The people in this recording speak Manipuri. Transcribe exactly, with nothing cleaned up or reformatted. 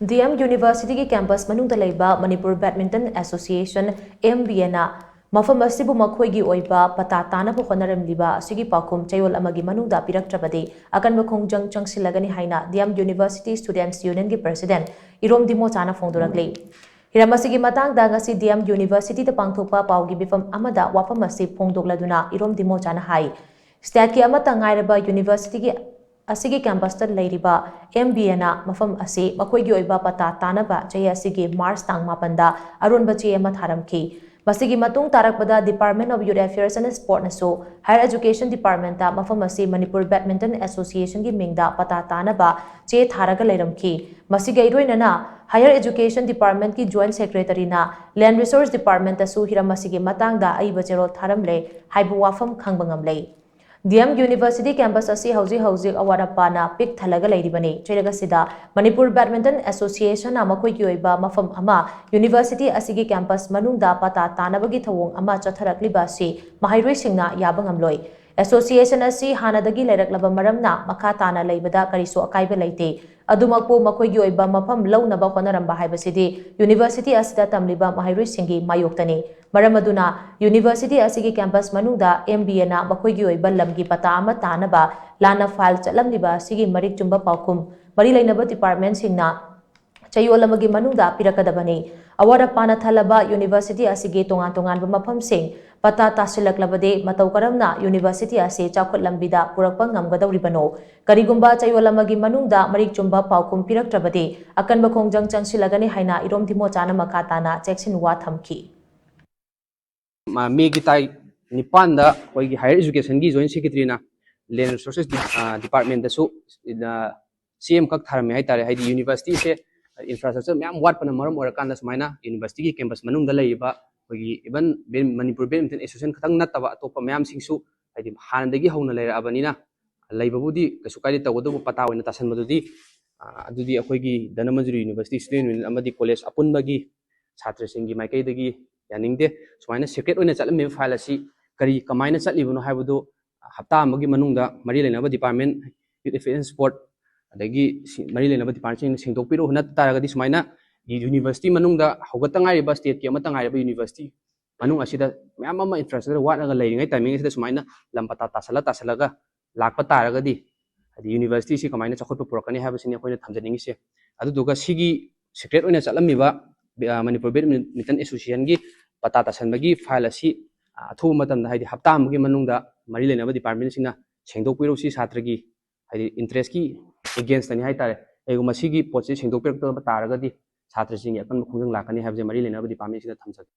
ꯗꯤ ꯑꯦꯝ ꯌꯨꯅꯤꯚꯔꯁꯤꯇꯤꯒꯤ ꯀꯦꯝꯄꯁ ꯃꯅꯨꯡꯗ ꯂꯩꯕ Manipur badminton association, M B ꯑꯦꯅ, ꯃꯐꯝ ꯑꯁꯤꯕꯨ ꯃꯈꯣꯏꯒꯤ ꯑꯣꯏꯕ ꯄꯇꯥ ꯇꯥꯅꯕ ꯍꯣꯠꯅꯔꯝꯂꯤꯕ ꯑꯁꯤꯒꯤ ꯄꯥꯎꯈꯨꯝ ꯆꯌꯣꯜ ꯑꯃꯒꯤ ꯃꯅꯨꯡꯗ ꯄꯤꯔꯛꯇ꯭ꯔꯕꯗꯤ ꯑꯀꯟꯕ ꯈꯣꯡꯖꯪ ꯆꯪꯁꯤꯜꯂꯒꯅꯤ ꯍꯥꯏꯅ ꯗꯤ ꯑꯦꯝ ꯌꯨꯅꯤꯚꯔꯁꯤꯇꯤ ꯁ꯭ꯇꯨꯗꯦꯟꯠꯁ ꯌꯨꯅꯤꯌꯟꯒꯤ ꯄ꯭ꯔꯁꯤꯗꯦꯟꯠ ꯏꯔꯣꯝ ꯗꯤꯃꯣꯆꯥꯅ ꯐꯣꯡꯗꯣꯔꯛꯂꯤ꯫ ꯍꯤꯔꯝ ꯑꯁꯤꯒꯤ ꯃꯇꯥꯡꯗ ꯉꯁꯤ ꯗꯤ ꯑꯦꯝ ꯌꯨꯅꯤꯚꯔꯁꯤꯇꯤꯗ ꯄꯥꯡꯊꯣꯛꯄ ꯄꯥꯎꯒꯤ ꯃꯤꯐꯝ ꯑꯃꯗ ꯋꯥꯐꯝ ꯑꯁꯤ ꯐꯣꯡꯗꯣꯛꯂꯗꯨꯅ ꯏꯔꯣꯝ ꯗꯤꯃꯣꯆꯥꯅ ꯍꯥꯏ, ꯁ꯭ꯇꯦꯠꯀꯤ ꯑꯃꯠꯇ ꯉꯥꯏꯔꯕ ꯌꯨꯅꯤꯚꯔꯁꯤꯇꯤꯒꯤ ꯑꯁꯤꯒꯤ ꯀꯦꯝꯄꯁꯇ ꯂꯩꯔꯤꯕ ꯑꯦꯝ ꯕꯤ ꯑꯦꯅ ꯃꯐꯝ ꯑꯁꯤ ꯃꯈꯣꯏꯒꯤ ꯑꯣꯏꯕ ꯄꯇꯥ ꯇꯥꯅꯕ ꯆꯍꯤ ꯑꯁꯤꯒꯤ ꯃꯥꯔꯆ ꯇꯥꯡ ꯃꯥꯄꯟꯗ ꯑꯔꯣꯟꯕ ꯆꯦ ꯑꯃ ꯊꯥꯔꯝꯈꯤ꯫ ꯃꯁꯤꯒꯤ ꯃꯇꯨꯡ ꯇꯥꯔꯛꯄꯗ Department of Youth Affairs and Sportꯅꯁꯨ Higher Education Departmentꯇ ꯃꯐꯝ ꯑꯁꯤ ꯃꯅꯤꯄꯨꯔ ꯕꯦꯗꯃꯤꯟꯇꯟ ꯑꯦꯁꯣꯁꯤꯌꯦꯁꯟꯒꯤ ꯃꯤꯡꯗ ꯄꯇꯥ ꯇꯥꯅꯕ ꯆꯦ ꯊꯥꯔꯒ ꯂꯩꯔꯝꯈꯤ꯫ ꯃꯁꯤꯒ ꯏꯔꯣꯏꯅꯅ Higher Education Departmentꯀꯤ Joint Secretaryꯅ Land Resource Departmentꯇꯁꯨ ꯍꯤꯔꯝ ꯑꯁꯤꯒꯤ ꯃꯇꯥꯡꯗ ꯑꯏꯕ ꯆꯦꯔꯣꯜ ꯊꯥꯔꯝꯂꯦ ꯍꯥꯏꯕ ꯋꯥꯐꯝ ꯈꯪꯕ ꯉꯝꯂꯦ꯫ ꯗꯤ ꯑꯦꯝ ꯌꯨꯅꯤꯚꯔꯁꯤꯇꯤ ꯀꯦꯝꯄꯁ ꯑꯁꯤ ꯍꯧꯖꯤꯛ ꯍꯧꯖꯤꯛ ꯑꯋꯥꯠ ꯑꯄꯥꯅ ꯄꯤꯛ ꯊꯜꯂꯒ ꯂꯩꯔꯤꯕꯅꯤ꯫ ꯆꯩꯔꯛ ꯑꯁꯤꯗ ꯃꯅꯤꯄꯨꯔ ꯕꯦꯗꯃꯤꯟꯇꯟ ꯑꯦꯁꯣꯁꯤꯌꯦꯁꯟꯅ ꯃꯈꯣꯏꯒꯤ ꯑꯣꯏꯕ ꯃꯐꯝ ꯑꯃ ꯌꯨꯅꯤꯚꯔꯁꯤꯇꯤ ꯑꯁꯤꯒꯤ ꯀꯦꯝꯄꯁ ꯃꯅꯨꯡꯗ ꯄꯇꯥ ꯇꯥꯅꯕꯒꯤ ꯊꯧꯑꯣꯡ ꯑꯃ ꯆꯠꯊꯔꯛꯂꯤꯕ ꯑꯁꯤ ꯃꯍꯩꯔꯣꯏꯁꯤꯡꯅ ꯌꯥꯕ ꯉꯝꯂꯣꯏ꯫ ꯑꯦꯁꯣꯁꯤꯌꯦꯁꯟ ꯑꯁꯤ ꯍꯥꯟꯅꯗꯒꯤ ꯂꯩꯔꯛꯂꯕ ꯃꯔꯝꯅ ꯃꯈꯥ ꯇꯥꯅ ꯂꯩꯕꯗ ꯀꯔꯤꯁꯨ ꯑꯀꯥꯏꯕ ꯂꯩꯇꯦ꯫ ꯑꯗꯨꯃꯛꯄꯨ ꯃꯈꯣꯏꯒꯤ ꯑꯣꯏꯕ ꯃꯐꯝ ꯂꯧꯅꯕ ꯍꯣꯠꯅꯔꯝꯕ ꯍꯥꯏꯕꯁꯤꯗꯤ ꯌꯨꯅꯤꯚꯔꯁꯤꯇꯤ ꯑꯁꯤꯗ ꯇꯝꯂꯤꯕ ꯃꯍꯩꯔꯣꯏꯁꯤꯡꯒꯤ ꯃꯥꯌꯣꯛꯇꯅꯤ꯫ ꯃꯔꯝ ꯑꯗꯨꯅ ꯌꯨꯅꯤꯚꯔꯁꯤꯇꯤ ꯑꯁꯤꯒꯤ ꯀꯦꯝꯄꯁ ꯃꯅꯨꯡꯗ ꯑꯦꯝ ꯕꯤ ꯑꯦꯅ ꯃꯈꯣꯏꯒꯤ ꯑꯣꯏꯕ ꯂꯝꯒꯤ ꯄꯇꯥ ꯑꯃ ꯇꯥꯅꯕ ꯂꯥꯟꯅ ꯐꯥꯏꯜ ꯆꯠꯂꯝꯂꯤꯕ ꯑꯁꯤꯒꯤ ꯃꯔꯤꯛ ꯆꯨꯝꯕ ꯄꯥꯎꯈꯨꯝ ꯃꯔꯤ ꯂꯩꯅꯕ ꯗꯤꯄꯥꯔꯠꯃꯦꯟꯁꯤꯡꯅ ꯆꯌꯣꯜ ꯑꯃꯒꯤ ꯃꯅꯨꯡꯗ ꯄꯤꯔꯛꯀꯗꯕꯅꯤ꯫ ꯑꯋꯥꯠ ꯑꯄꯥꯅ ꯊꯜꯂꯕ ꯌꯨꯅꯤꯚꯔꯁꯤꯇꯤ ꯑꯁꯤꯒꯤ ꯇꯣꯉꯥꯟ ꯇꯣꯉꯥꯟꯕ ꯃꯐꯝꯁꯤꯡ ꯄꯇꯥ ꯇꯥꯁꯤꯜꯂꯛꯂꯕꯗꯤ ꯃꯇꯧ ꯀꯔꯝꯅ ꯌꯨꯅꯤꯚꯔꯁꯤꯇꯤ ꯑꯁꯤ ꯆꯥꯎꯈꯠ ꯂꯝꯕꯤꯗ ꯄꯨꯔꯛꯄ ꯉꯝꯒꯗꯧꯔꯤꯕꯅꯣ? ꯀꯔꯤꯒꯨꯝꯕ ꯆꯌꯣꯜ ꯑꯃꯒꯤ ꯃꯅꯨꯡꯗ ꯃꯔꯤꯛ ꯆꯨꯝꯕ ꯄꯥꯎꯈꯨꯝ ꯄꯤꯔꯛꯇ꯭ꯔꯕꯗꯤ ꯑꯀꯟꯕ ꯈꯣꯡꯖꯪ ꯆꯪꯁꯤꯜꯂꯒꯅꯤ ꯍꯥꯏꯅ ꯏꯔꯣꯝ ꯗꯤꯃꯣꯆꯥꯅ ꯃꯈꯥ ꯇꯥꯅ ꯆꯦꯛꯁꯤꯟ ꯋꯥ ꯊꯝꯈꯤ꯫ ꯃꯥ-, ꯃꯦꯒꯤ ꯇꯥꯔꯤꯛ ꯅꯤꯄꯥꯟꯗ ꯑꯩꯈꯣꯏꯒꯤ Higher Educationꯒꯤ Joint Secretaryꯅ Land Resources Dep-, ꯑ, Departmentꯇꯁꯨ, ꯑ, ꯆꯦ ꯑꯃꯈꯛ ꯊꯥꯔꯝꯃꯦ ꯍꯥꯏꯇꯥꯔꯦ꯫ ꯍꯥꯏꯗꯤ ꯌꯨꯅꯤꯚꯔꯁꯤꯇꯤꯁꯦ infrastructure ꯃꯌꯥꯝ ꯋꯥꯠꯄꯅ ꯃꯔꯝ ꯑꯣꯏꯔꯀꯥꯟꯗ ꯁꯨꯃꯥꯏꯅ ꯌꯨꯅꯤꯚꯔꯁꯤꯇꯤꯒꯤ ꯀꯦꯝꯄꯁ ꯃꯅꯨꯡꯗ ꯂꯩꯔꯤꯕ ꯑꯩꯈꯣꯏꯒꯤ even Bay-, Manipur badminton association ꯈꯛꯇꯪ ꯅꯠꯇꯕ ꯑꯇꯣꯞꯄ ꯃꯌꯥꯝꯁꯤꯡꯁꯨ ꯍꯥꯏꯗꯤ ꯍꯥꯟꯅꯗꯒꯤ ꯍꯧꯅ ꯂꯩꯔꯛꯑꯕꯅꯤꯅ ꯂꯩꯕꯕꯨꯗꯤ ꯀꯩꯁꯨ ꯀꯥꯏꯗꯦ, ꯇꯧꯕꯇꯕꯨ ꯄꯇꯥ ꯑꯣꯏꯅ ꯇꯥꯁꯟꯕꯗꯨꯗꯤ, ꯑ, ꯑꯗꯨꯗꯤ ꯑꯩꯈꯣꯏꯒꯤ ꯙꯅꯃꯟꯖꯨꯔꯤ ꯌꯨꯅꯤꯚꯔꯁꯤꯇꯤ ꯁ꯭ꯇꯨꯗꯦꯟꯠ ꯌꯨꯅꯤꯌꯟ ꯑꯃꯗꯤ ꯀꯣꯂꯦꯖ ꯑꯄꯨꯟꯕꯒꯤ ꯁꯥꯇ꯭ꯔꯁꯤꯡꯒꯤ ꯃꯥꯏꯀꯩꯗꯒꯤ ꯌꯥꯅꯤꯡꯗꯦ꯫ ꯁꯨꯃꯥꯏꯅ ꯁꯦꯀ꯭ꯔꯦꯠ ꯑꯣꯏꯅ ꯆꯠꯂꯝꯃꯤꯕ ꯐꯥꯏꯜ ꯑꯁꯤ ꯀꯔꯤ, ꯀꯃꯥꯏꯅ ꯆꯠꯂꯤꯕꯅꯣ ꯍꯥꯏꯕꯗꯨ ꯍꯞꯇꯥ ꯑꯃꯒꯤ ꯃꯅꯨꯡꯗ ꯃꯔꯤ ꯂꯩꯅꯕ department, Youth Affairs and Sport, ꯑꯗꯒꯤ ꯁꯤ-, ꯃꯔꯤ ꯂꯩꯅꯕ departmentꯁꯤꯡꯅ ꯁꯦꯡꯗꯣꯛꯄꯤꯔꯛꯎ꯫ ꯅꯠꯇ ꯇꯥꯔꯒꯗꯤ ꯁꯨꯃꯥꯏꯅ university ꯃꯅꯨꯡꯗ ꯍꯧꯒꯠꯇ ꯉꯥꯏꯔꯤꯕ, stateꯀꯤ ꯑꯃꯠꯇ ꯉꯥꯏꯔꯕ university ꯃꯅꯨꯡ ꯑꯁꯤꯗ ꯃꯌꯥꯝ ꯑꯃ infrastructure ꯋꯥꯠꯂꯒ ꯂꯩꯔꯤꯉꯩ timing ꯑꯁꯤꯗ ꯁꯨꯃꯥꯏꯅ ꯂꯝ ꯄꯇꯥ ꯇꯥꯁꯜꯂ ꯇꯥꯁꯜꯂꯒ ꯂꯥꯛꯄ ꯇꯥꯔꯒꯗꯤ, ꯍꯥꯏꯗꯤ universityꯁꯤ ꯀꯃꯥꯏꯅ ꯆꯥꯎꯈꯠꯄ ꯄꯨꯔꯛꯀꯅꯤ ꯍꯥꯏꯕꯁꯤꯅꯤ ꯑꯩꯈꯣꯏꯅ ꯊꯝꯖꯅꯤꯡꯉꯤꯁꯦ꯫ ꯑꯗꯨꯗꯨꯒ ꯁꯤꯒꯤ secret ꯑꯣꯏꯅ ꯆꯠꯂꯝꯃꯤꯕ, ꯑ, ꯃꯅꯤꯄꯨꯔ Badminton Associationꯒꯤ ꯄꯇꯥ ꯇꯥꯁꯟꯕꯒꯤ file ꯑꯁꯤ, ꯑ, ꯑꯊꯨꯕ ꯃꯇꯝꯗ, ꯍꯥꯏꯗꯤ ꯍꯞꯇꯥ ꯑꯃꯒꯤ ꯃꯅꯨꯡꯗ ꯃꯔꯤ ꯂꯩꯅꯕ departmentꯁꯤꯡꯅ ꯁꯦꯡꯗꯣꯛꯄꯤꯔꯨ꯫ ꯁꯤ ꯁꯥꯇ꯭ꯔꯒꯤ, ꯍꯥꯏꯗꯤ, interestꯀꯤ againstꯅꯤ ꯍꯥꯏꯇꯥꯔꯦ꯫ ꯀꯩꯒꯨꯝꯕ ꯃꯁꯤꯒꯤ ꯄꯣꯠꯁꯤ ꯁꯦꯡꯗꯣꯛꯄꯤꯔꯛꯇꯕ ꯇꯥꯔꯒꯗꯤ ꯁꯥꯇ꯭ꯔꯁꯤꯡꯒꯤ ꯑꯀꯟꯕ ꯈꯣꯡꯖꯪ ꯂꯥꯛꯀꯅꯤ ꯍꯥꯏꯕꯁꯦ ꯃꯔꯤ ꯂꯩꯅꯕ departmentꯁꯤꯡꯗ ꯊꯝꯖꯒꯦ꯫